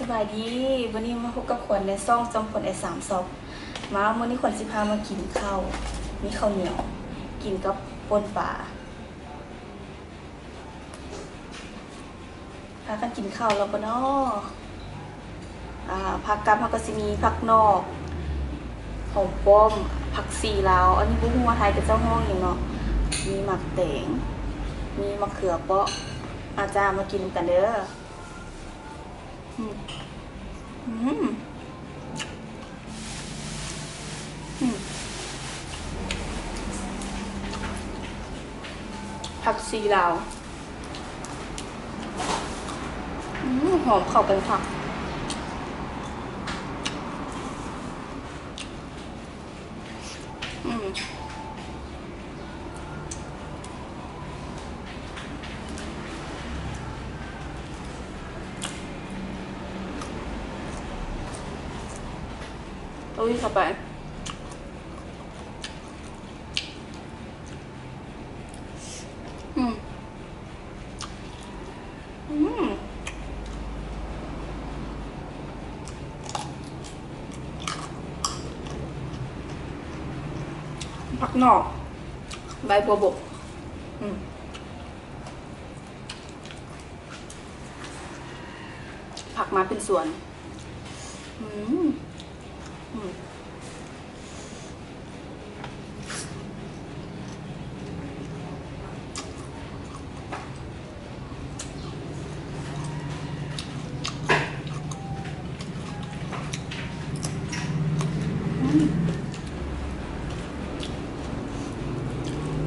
ສະບາຍດີ ມື້ນີ້ມາພົບກັບຂວັນໃນຊ່ອງຈອມຂວັນແອດສາມຊອບ. ມາ ມື້ນີ້ຂວັນຊິພາມາກິນເຂົ້າ ມີເຂົ້າໜຽວ ກິນກັບປົ່ນປາ. ພາກັນກິນເຂົ້າແລ້ວບໍ່ນໍ? ອາ ຜັກກັບເຮົາກໍຊິມີຜັກນອກ, ຫອມປ້ອມ, ຜັກຊີລາວ, ອັນນີ້ບໍ່ຮູ້ວ່າໄທເຂົາເຈົ້າຮ້ອງຫຍັງເນາະ, ມີໝາກແຕງ, ມີມະເຂືອເປາະ. ມາຈ້າ ມາກິນນຳກັນເດີ. ອືມ ອືມ ອືມ ຜັກຊີລາວ. ອືມ ຫອມເຂົ້າກັນຄັກ. ອືມ ໂອ້ຍ ເຂົ້າໄປ. ອືມ ອືມ ຜັກນອກ ໃບບົວບົກ. ອືມ ຜັກມາເປັນສວນ. ອືມ ອືມ ອືມ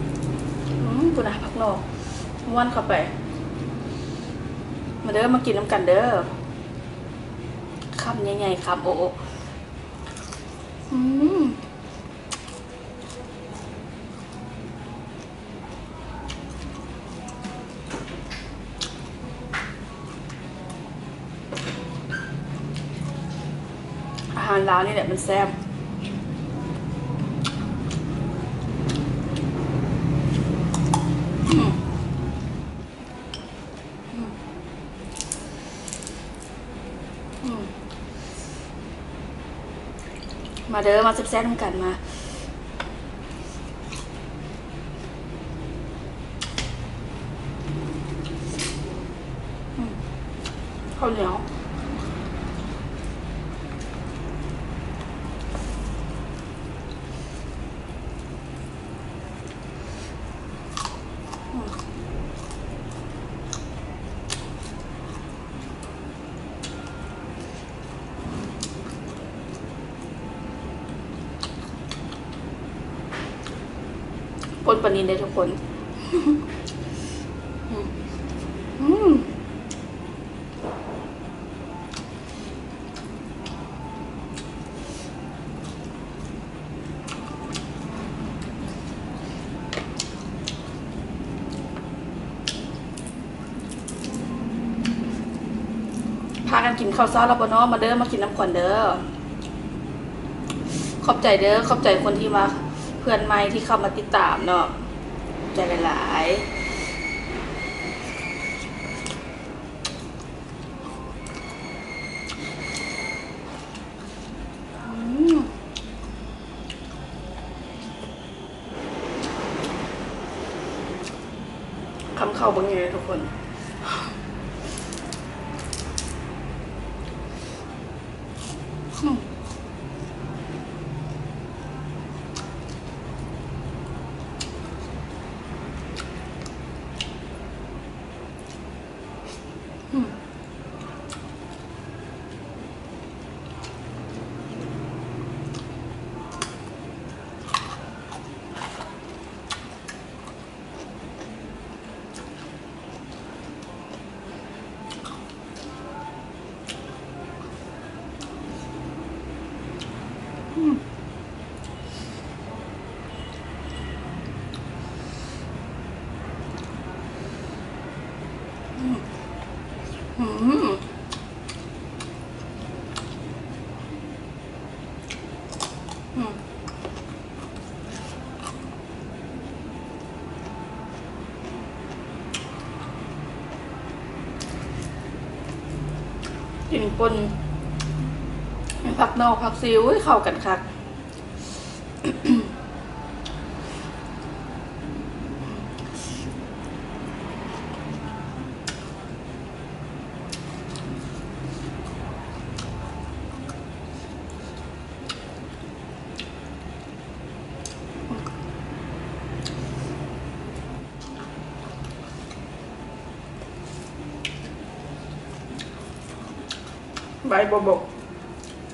ອືມ ພຸ້ນນະ ຜັກໜໍ່ ມ້ວນເຂົ້າໄປ. ມາເດີ ມາກິນນຳກັນເດີ. ຄຳໃຫຍ່ໆ ຄຳໂອໂອ. ອືມ ອາຫານລາວນີ້ແຫຼະມັນແຊບ. ອືມ ອືມ ອືມ ມາເດີ ມາແຊບໆ ນຳກັນ ມາ. ອືມ ເຂົ້າໜຽວ. ອືມ ປົ່ນປານິນເດ້ທຸກຄົນ. ອືມ ອືມ. ພາກັນກິນເຂົ້າເຊົ້າແລ້ວບໍ່ເນາະ? ມາເດີ ມາກິນນຳຂວັນເດີ. ຂອບໃຈເດີ ຂອບໃຈຄົນທີ່ມາ ເພື່ອນໃໝ່ທີ່ເຂົ້າມາຕິດຕາມເນາະ ຂອບໃຈຫຼາຍໆ. ອືມ ຄຳເຂົ້າບັກໃຫຍ່ເລີຍທຸກຄົນ. ອືມ ອືມ. ອ ກິນປົ່ນ ຜັກໜໍ່ ຜັກຊີ ອຸ້ຍ ເຂົ້າກັນຄັກ. ໃບບົວບົກ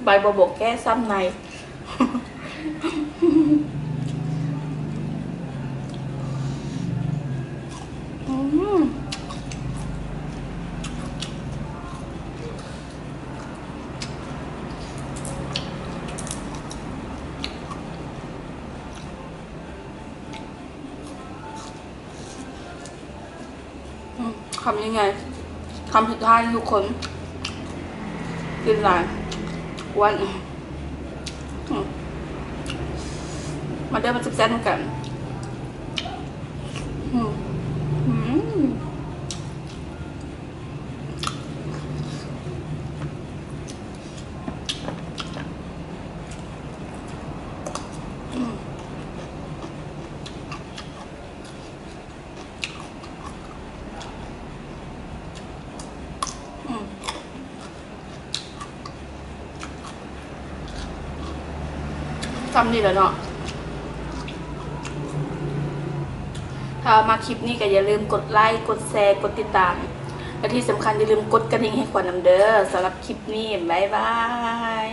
ໃບບົວບົກແກ້ຊ້ຳໃນ. ອືມ ອືມ ຄຳໃຫຍ່ໆ ຄຳສຸດທ້າຍທຸກຄົນ. ກິນຫຼາຍ ອ້ວນ. ອືມ ມາເດີ ມາແຊບໆນຳກັນ. ອືມ ອືມ ອືມ ອືມ ສ່ຳນີ້ແຫຼະເນາະ. ຖ້າມັກຄລິບນີ້ກໍຢ່າລືມກົດໄລ ກົດແຊ ກົດຕິດຕາມ ແລະ ທີ່ສຳຄັນຢ່າລືມກົດກະດິ່ງໃຫ້ຂວັນນຳເດີ. ສຳລັບຄລິບນີ້ ບາຍບາຍ.